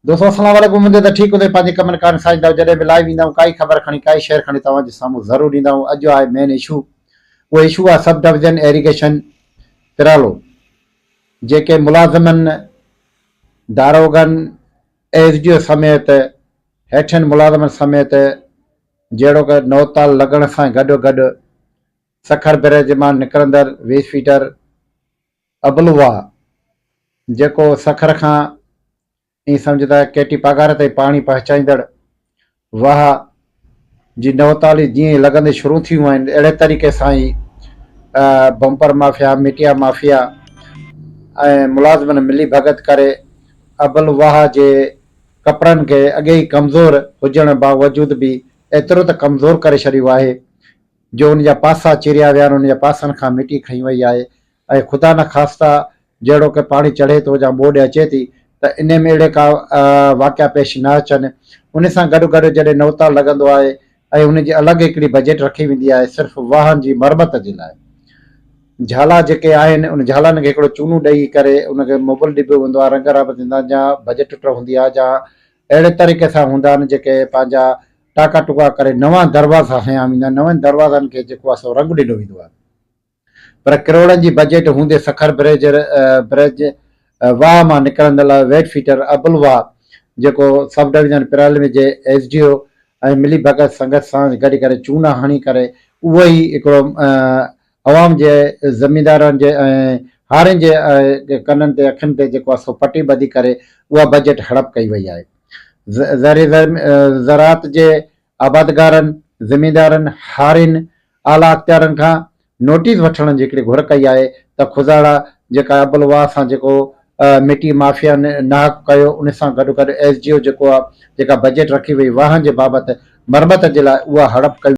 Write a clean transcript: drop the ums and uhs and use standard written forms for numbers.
دوستو اسلام عليڪم اميد ته ٺيڪ هوندو پنهنجي ڪمن ڪارين سان ايندا جڏهن به لائيو ايندا آهيون ڪائي خبر کڻي ڪائي شيئر کڻي توهان جي سامهون ضرور ڏيندا آهيون اڄ آهي مين اشو اهو اشو آهي سب ڊويزن ايريگيشن پرالو جيڪي ملازمن داروغن ايس ڊي او سميت هيٺين ملازمن سميت جهڙوڪ نوتال لڳڻ سان گڏو گڏ سکر بئراج مان نڪرندڙ ويس فيڊر ابلوا جيڪو سکر کان ائين سمجهه ته ڪيٽي پاڳاري تائين پاڻي پهچائيندڙ واهه جي نوتالي جيئن ئي لڳندي شروع ٿيون آهن اهڙي طريقي سان ئي بمپر مافيا، مٽيا مافيا ۽ ملازمن ملي ڀڳت ڪري ابل واهه جي ڪپڙن کي اڳي ئي ڪمزور هجڻ باوجود به ايترو ته ڪمزور ڪري ڇڏيو آهي جو ان جا پاسا چيريا ويا آهن ان جا پاسن کان مٽي کنئي وئي آهي ۽ خدا نخواسته جهڙوڪ پاڻي چڙهي ٿو يا ٻوڏ اچي ٿي ته انهي ۾ اهڙي ڪا واقعا پيش نه اچن. ان سان گڏ گڏ جڏهن نوتال لڳندو آهي ۽ ان جي الڳ هڪڙي بجيٽ رکي ويندي آهي صرف واهن جي مرمت جي لاء. جهالا جيڪي آهن ان جهالن کي هڪڙو چونو ڏئي ڪري ان کي مبل ڏبو ويندو آهي رنگ رابط ٿيندا آهن يا بجيٽ ٽٽ هوندي آهي يا اهڙي طريقي سان هوندا آهن جيڪي پنهنجا ٽاڪا ٽڪا ڪري نوان دروازا هنيا ويندا آهن نون دروازن کي جيڪو آهي سو رنگ ڏنو ويندو آهي. پر ڪروڙن جي بجيٽ هوندي سکر بريج بريج واهه مان نڪرندڙ ويٽ فيٽر ابل واهه جيڪو سب ڊويزن پرالمي جي ايس ڊي او ۽ ملي ڀڳت سنگت سان گڏ ڪري چونا هڻي ڪري اهو ئي هڪڙو عوام جي زميندارن جي ۽ هارين جي ڪنن تي اکين تي جيڪو آهي سو پٽي ٻڌي ڪري اها بجيٽ هڙپ ڪئي وئي آهي زرعي زراعت جي آبادگارن، زميندارن، هارين، اعليٰ اختيارن کان نوٽيس وٺڻ جي هڪڙي گهر ڪئي آهي ته خداڙا جيڪا ابل واهه سان جيڪو مٽي مافيا ناحق ڪيو ان سان گڏو گڏ ايس ڊي او جيڪو جيڪا بجيٽ رکي وئي واهن جي بابت مرمت جي لاء اها هڙپ ڪئي.